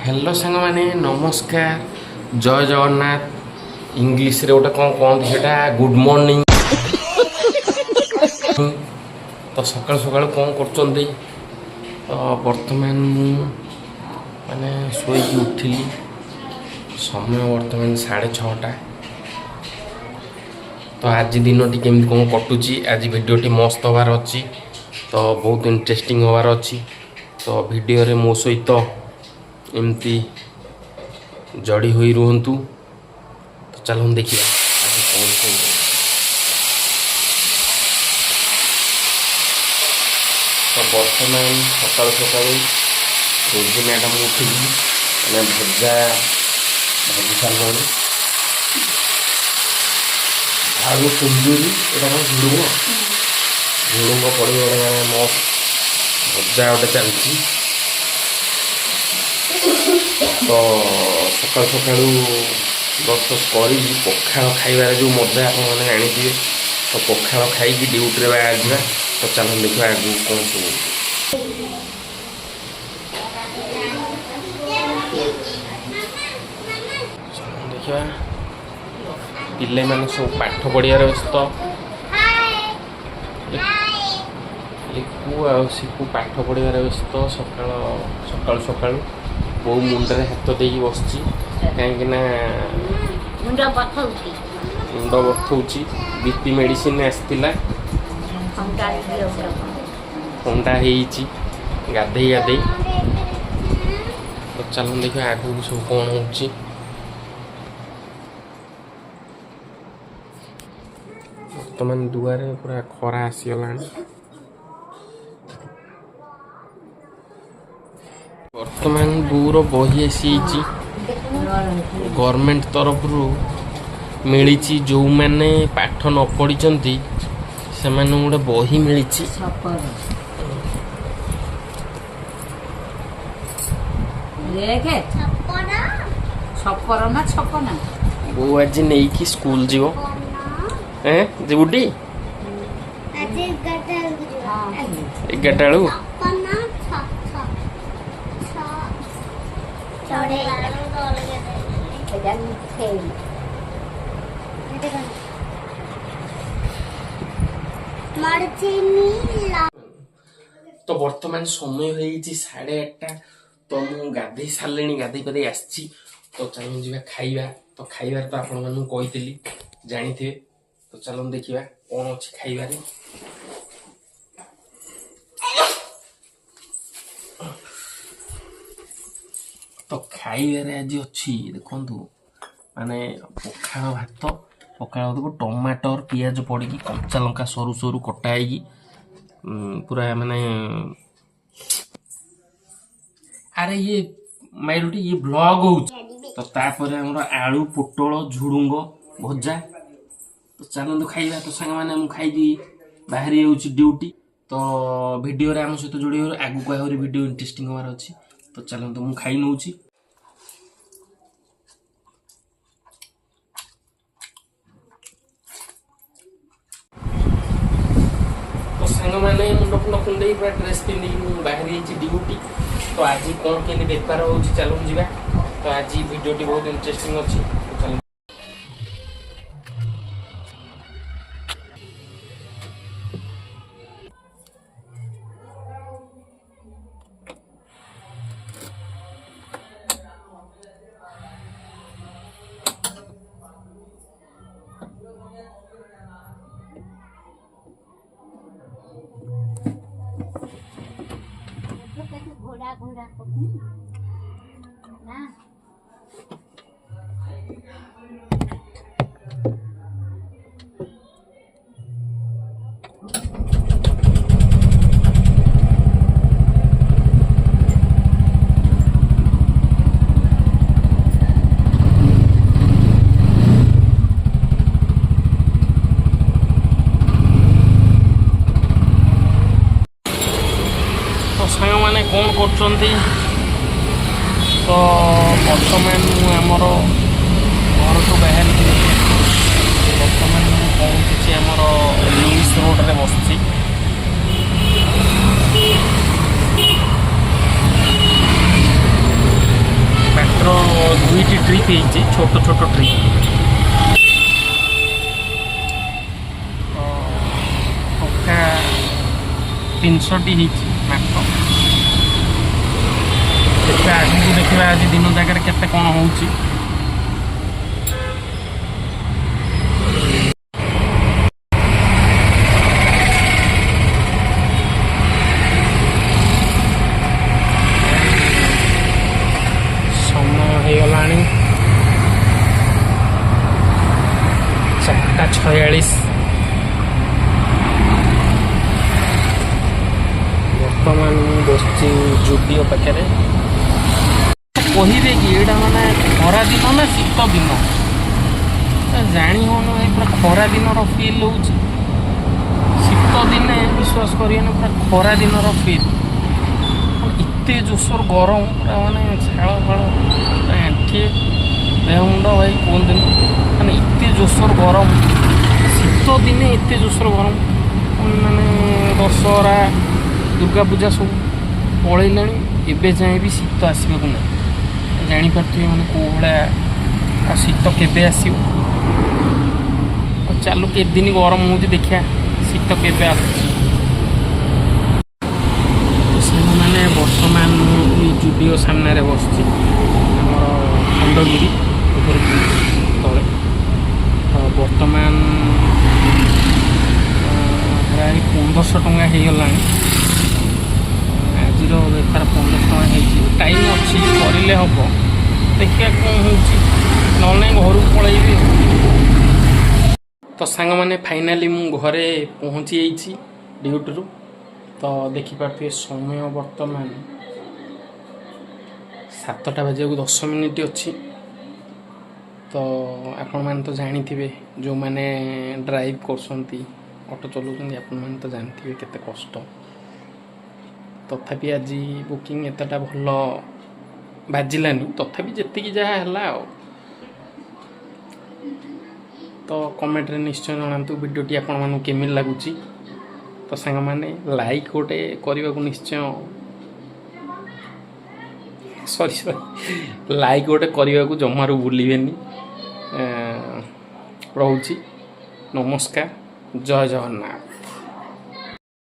Hello ସାଙ୍ଗମାନେ, ନମସ୍କାର, ଜୟ ଜଗନ୍ନାଥ। ଇଂଲିଶରେ ଗୋଟେ କ'ଣ କହନ୍ତି ସେଇଟା, ଗୁଡ଼୍ ମର୍ଣ୍ଣିଂ। ତ ସକାଳୁ ସକାଳୁ କ'ଣ କରୁଛନ୍ତି? ତ ବର୍ତ୍ତମାନ ମୁଁ ମାନେ ଶୋଇକି ଉଠିଲି। ସମୟ ବର୍ତ୍ତମାନ 6:30। ତ ଆଜି ଦିନଟି କେମିତି କ'ଣ କଟୁଛି, ଆଜି ଭିଡ଼ିଓଟି ମସ୍ତ ହେବାର ଅଛି, ତ ବହୁତ ଇଣ୍ଟରେଷ୍ଟିଂ ହେବାର ଅଛି। ତ ଭିଡ଼ିଓରେ ମୋ ସହିତ ଏମିତି ଜଡ଼ି ହୋଇ ରୁହନ୍ତୁ। ତ ଚାଲନ୍ତୁ ଦେଖିବା ଆଜି କ'ଣ ସବୁ। ତ ବର୍ତ୍ତମାନ ସକାଳୁ ସକାଳୁ ରୋଜି ମ୍ୟାଡ଼ାମ୍ ଉଠିକି ମାନେ ଭଜା ଭାଜି ସାରିଲାଣି। ଆଳୁ କୁନ୍ଦୁରି, ଏଇଟା କ'ଣ ଝୁଡ଼ୁଙ୍ଗ? ଝୁଡ଼ୁଙ୍ଗ ପଡ଼ିବ ଗୋଟେ, ମାନେ ମସ୍ତ ଭଜା ଗୋଟେ ଚାଲିଛି। ତ ସକାଳୁ ସକାଳୁ ବ୍ରସ୍ ଫ୍ରସ୍ କରିକି ପଖାଳ ଖାଇବାରେ ଯେଉଁ ମଜା, ଆପଣମାନେ ଜାଣିଥିବେ। ତ ପଖାଳ ଖାଇକି ଡ୍ୟୁଟିରେ ବାହାରିଯିବା। ତ ଚାଲନ୍ତୁ ଦେଖିବା ଆଗକୁ କ'ଣ ସବୁ ହେଉଛି। ଚାଲନ୍ତୁ ଦେଖିବା, ପିଲାମାନେ ସବୁ ପାଠ ପଢ଼ିବାରେ ବ୍ୟସ୍ତ। ଲିକୁ ଆଉ ସିକୁ ପାଠ ପଢ଼ିବାରେ ବ୍ୟସ୍ତ ସକାଳ ସକାଳୁ ସକାଳୁ। ବୋଉ ମୁଣ୍ଡରେ ହାତ ଦେଇକି ବସିଛି, କାହିଁକି ନା ମୁଣ୍ଡ ବଥଉଛି। ମୁଣ୍ଡ ବଥଉଛି। ବିପି ମେଡ଼ିସିନ ଆସିଥିଲା। ଥଣ୍ଡା ହେଇଯାଉଛି। ଥଣ୍ଡା ହେଇଛି ଗାଧେଇ ଗାଧେଇ। ତ ଚାଲନ୍ତୁ ଦେଖିବା ଆଗକୁ ସବୁ କ'ଣ ହେଉଛି। ବର୍ତ୍ତମାନ ଦୁଆରେ ପୁରା ଖରା ଆସିଗଲାଣି। ବର୍ତ୍ତମାନ ବୋଉର ବହି ଆସିଯାଇଛି, ଗଭର୍ଣ୍ଣମେଣ୍ଟ ତରଫରୁ ମିଳିଛି। ଯେଉଁମାନେ ପାଠ ନ ପଢ଼ିଛନ୍ତି, ସେମାନଙ୍କୁ ଗୋଟେ ବହି ମିଳିଛି। ଛପର ଦେଖେ, ଛପର ନା ଛପନା? ବୋଉ ଆଜି ନେଇକି ସ୍କୁଲ ଯିବ। ଏଁ, ଯିବୁଟି? ହଁ। 11ଟା ବେଳକୁ। ଏଇଟା ମିଠେଇ। ତ ବର୍ତ୍ତମାନ ସମୟ ହେଇଛି 8:30। ତ ମୁଁ ଗାଧେଇ ସାରିଲିଣି, ଗାଧେଇ ପାଧେଇ ଆସିଛି। ତ ଚାଲନ୍ତୁ ଯିବା ଖାଇବା। ତ ଖାଇବାରେ ତ ଆପଣମାନଙ୍କୁ କହିଥିଲି, ଜାଣିଥିବେ। ତ ଚାଲନ୍ତୁ ଦେଖିବା କ'ଣ ଅଛି ଖାଇବାରେ। ତ ଖାଇବାରେ ଆଜି ଅଛି, ଦେଖନ୍ତୁ, ମାନେ ପଖାଳ ଭାତ। ପଖାଳ ଭାତକୁ ଟମାଟର ପିଆଜ ପଡ଼ିକି, କଞ୍ଚା ଲଙ୍କା ସରୁ ସରୁ କଟା ହେଇକି, ପୁରା ମାନେ, ଆରେ ଇଏ ମାଇରୁଟି, ଇଏ ବ୍ଲଗ ହଉଛି। ତ ତାପରେ ଆମର ଆଳୁ ପୋଟଳ ଝୁଡୁଙ୍ଗ ଭଜା। ତ ଚାଲନ୍ତୁ ଖାଇବା। ତ ସାଙ୍ଗମାନେ, ମୁଁ ଖାଇକି ବାହାରି ଯାଉଛି ଡ୍ୟୁଟି। ତ ଭିଡ଼ିଓରେ ଆମ ସହିତ ଯୋଡ଼ି ହୋଇ, ଆଗକୁ ଆହୁରି ଭିଡ଼ିଓ ଇଣ୍ଟରେଷ୍ଟିଂ ହବାର ଅଛି। ତ ଚାଲନ୍ତୁ, ମୁଁ ଖାଇ ନେଉଛି। ତ ସାଙ୍ଗମାନେ, ମୁଣ୍ଡ ଫୁଣ୍ଡ କୁଣ୍ଡେଇ ପୁରା ଡ୍ରେସ୍ ପିନ୍ଧିକି ମୁଁ ବାହାରି ଯାଇଛି ଡ୍ୟୁଟି। ତ ଆଜି କ'ଣ କେମିତି ବେପାର ହେଉଛି, ଚାଲନ୍ତୁ ଯିବା। ତ ଆଜି ଭିଡ଼ିଓଟି ବହୁତ ଇଣ୍ଟରେଷ୍ଟିଂ ଅଛି, ତ ଚାଲନ୍ତୁ। ଘୋଡ଼ା ଘୋଡ଼ା କରୁନି ନା? ତ ସାଙ୍ଗମାନେ, କ'ଣ କରୁଛନ୍ତି? ତ ବର୍ତ୍ତମାନ ମୁଁ ଆମର ଘରଠୁ ବାହାରିକି ବର୍ତ୍ତମାନ ମୁଁ ପହଞ୍ଚିଛି ଆମର ଲିଙ୍କ୍ସ ରୋଡ଼ରେ ବସିଛି। ଟ୍ରିପ୍ ହେଇଛି, ଛୋଟ ଛୋଟ ଟ୍ରିପ୍। ତ ଟଙ୍କା 300ଟି ହେଇଛି ମାତ୍ର। ଦେଖିବା, ଆଗକୁ ଦେଖିବା ଆଜି ଦିନ ଜାଗାରେ କେତେ କ'ଣ ହେଉଛି। ସମୟ ହେଇଗଲାଣି 4ଟା 46। ବର୍ତ୍ତମାନ ମୁଁ ବସିଛି ଜୁଡ଼ିଓ ପାଖରେ। କହିବେ କି ଏଇଟା ମାନେ ଖରା ଦିନ ନା ଶୀତ ଦିନ, ଜାଣି ହେଉନି ଭାଇ। ପୁରା ଖରା ଦିନର ଫିଲ୍ ହେଉଛି। ଶୀତ ଦିନେ ବିଶ୍ୱାସ କରିବେନି, ପୁରା ଖରା ଦିନର ଫିଲ୍। ଏତେ ଜୋରସୋର ଗରମ, ପୁରା ମାନେ ଝାଳ ଫାଳ ପୁରା ଆଣ୍ଠିଏ, ଦେହ ମୁଣ୍ଡ ଭାଇ କୁହନ୍ତୁନି। ମାନେ ଏତେ ଜୋରସୋର ଗରମ, ଶୀତ ଦିନେ ଏତେ ଜୋରସୋର ଗରମ। ପୁଣି ମାନେ ଦଶହରା, ଦୁର୍ଗା ପୂଜା ସବୁ ପଳେଇଲାଣି, ଏବେ ଯାଏଁ ବି ଶୀତ ଆସିବାକୁ ନାହିଁ। ଜାଣିପାରୁଥିବେ ମାନେ କେଉଁ ଭଳିଆ, ଆଉ ଶୀତ କେବେ ଆସିବ? ଆଉ ଚାଲୁ, କେତେ ଦିନ ଗରମ ହେଉଛି ଦେଖିବା ଶୀତ କେବେ ଆସୁଛି। ତ ସାଙ୍ଗମାନେ, ବର୍ତ୍ତମାନ ମୁଁ ଏଇ ଜୁଡ଼ିଓ ସାମ୍ନାରେ ବସିଛି, ଆମର ଖଣ୍ଡଗିରି ଉପରେ ବ୍ରିଜ୍ ତଳେ। ତ ବର୍ତ୍ତମାନ ପ୍ରାୟ 1500 ଟଙ୍କା ହେଇଗଲାଣି। ଆଜିର ବେପାର 1500 ଟଙ୍କା ହେଇଛି। ଟାଇମ୍ ଅଛି, କରିଲେ ହେବ। ଦେଖିବା କ'ଣ ହେଉଛି, ନହେଲେ ନାହିଁ ଘରକୁ ପଳେଇବି। ତ ସାଙ୍ଗମାନେ, ଫାଇନାଲି ମୁଁ ଘରେ ପହଞ୍ଚି ଯାଇଛି ଡ୍ୟୁଟିରୁ। ତ ଦେଖିପାରୁଥିବେ, ସମୟ ବର୍ତ୍ତମାନ 7ଟା ବାଜିବାକୁ 10 ମିନିଟ୍ ଅଛି। ତ ଆପଣମାନେ ତ ଜାଣିଥିବେ, ଯେଉଁମାନେ ଡ୍ରାଇଭ୍ କରୁଛନ୍ତି, ଅଟୋ ଚଲାଉଛନ୍ତି, ଆପଣମାନେ ତ ଜାଣିଥିବେ କେତେ କଷ୍ଟ। ତଥାପି ଆଜି ବୁକିଂ ଏତେଟା ଭଲ ବାଜିଲାନି, ତଥାପି ଯେତିକି ଯାହା ହେଲା ଆଉ। ତ କମେଣ୍ଟରେ ନିଶ୍ଚୟ ଜଣାନ୍ତୁ ଭିଡ଼ିଓଟି ଆପଣମାନଙ୍କୁ କେମିତି ଲାଗୁଛି। ତ ସାଙ୍ଗମାନେ, ଲାଇକ୍ ଗୋଟେ କରିବାକୁ ନିଶ୍ଚୟ, ସରି ସରି, ଲାଇକ୍ ଗୋଟେ କରିବାକୁ ଜମାରୁ ଭୁଲିବେନି। ରହୁଛି, ନମସ୍କାର, ଜୟ ଜଗନ୍ନାଥ।